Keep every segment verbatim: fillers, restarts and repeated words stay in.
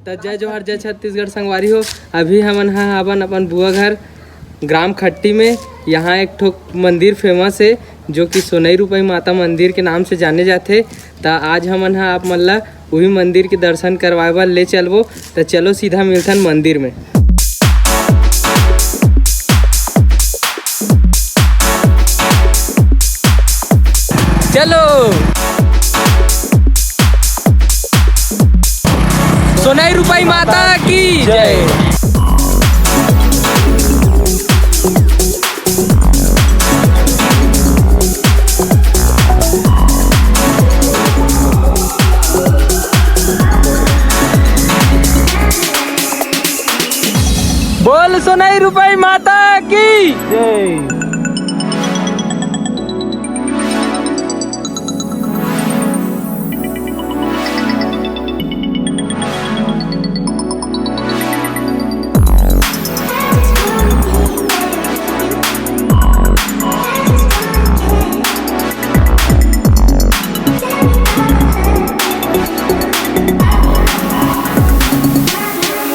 त जय जोहार, जय छत्तीसगढ़ संगवारी हो। अभी हमन ह अपन, अपन बुआ घर ग्राम खट्टी में, यहाँ एक ठो मंदिर famous हे, जो कि सोनई रूपई माता मंदिर के नाम से जाने जाथे। त आज हमन ह आप मन ला उही मंदिर के दर्शन करवाए बर ले चलबो। त चलो सीधा मिलथन मंदिर में। चलो, सोनई रूपई माता की जय। बोल सोनई रूपई माता की जय।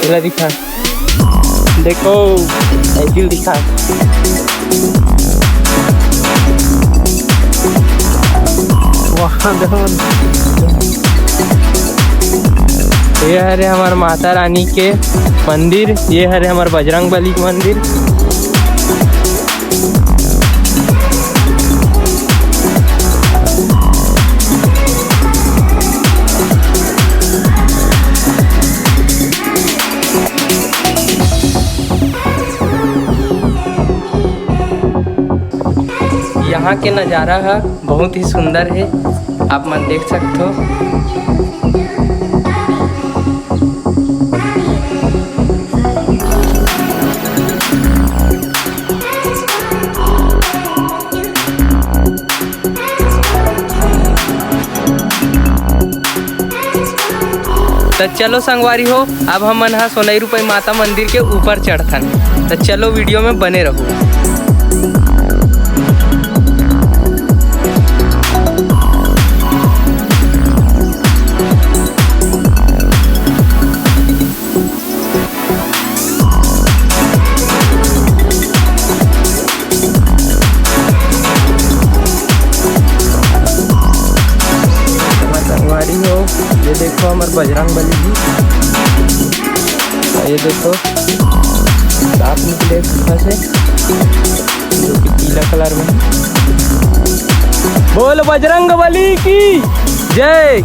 एला दिखा, देखो, साइकिल दिखा। वहाँ देखो, ये हरे हमर माता रानी के मंदिर, ये हरे हमर बजरंग बली के मंदिर। यहाँ के नज़ारा ह बहुत ही सुंदर हे, आप मन देख सकथो। त चलो संगवारी हो, अब हमन ह सोनई रूपई माता मंदिर के ऊपर चढ़थन। त चलो वीडियो में बने रहो। संगवारी हो, ये देखो हमर बजरंग बली जी, ये देखो सांप निकले गुफा से, जो कि पीला कलर में। बोल बजरंग बली की जय।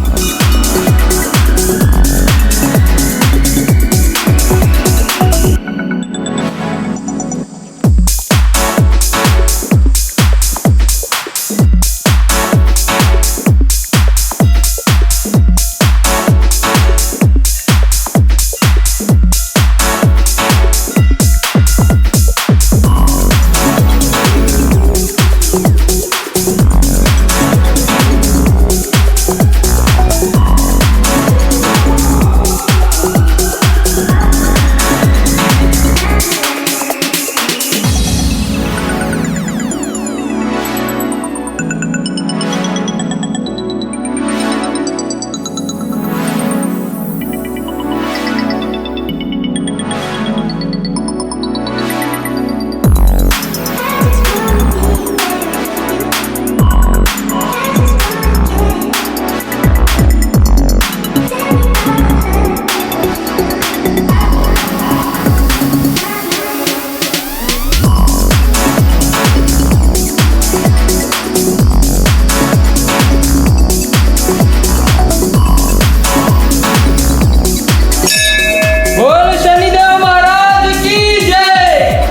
बोल शनिदेव महाराज की जय।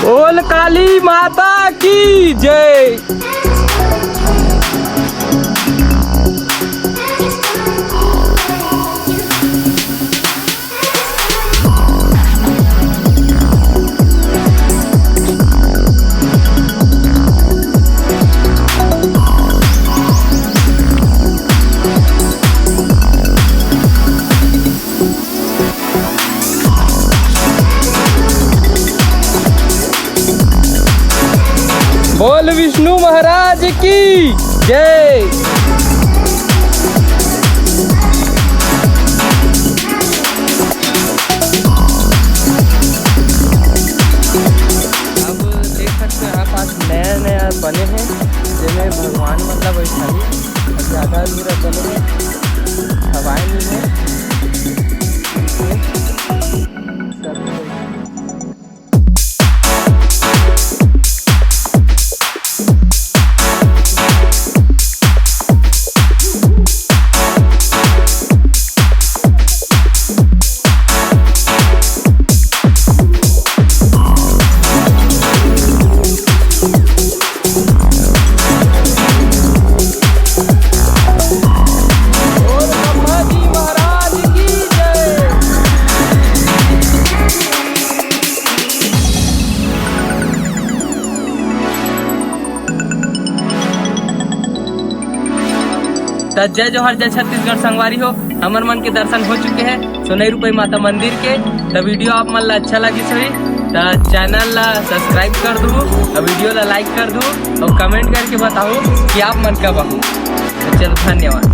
बोल काली माता की जय। विष्णु महाराज की जय। अब देख सकते हो, यहाँ पास नया नया बने हैं, जेमे भगवान मतलब बैठाही। अब ज़्यादा दूर बने हैं, हवाएं नहीं है। सब त जय जोहार, जय छत्तीसगढ़ संगवारी हो। हमर मन के दर्शन हो चुके हैं सोनई रूपई माता मंदिर के। त वीडियो आप मन ला अच्छा लगिस होही, त चैनल ला सब्सक्राइब कर दू, और वीडियो ला लाइक कर दू, और कमेंट करके बताओ कि आप मन कब आहो। तो चलो, धन्यवाद।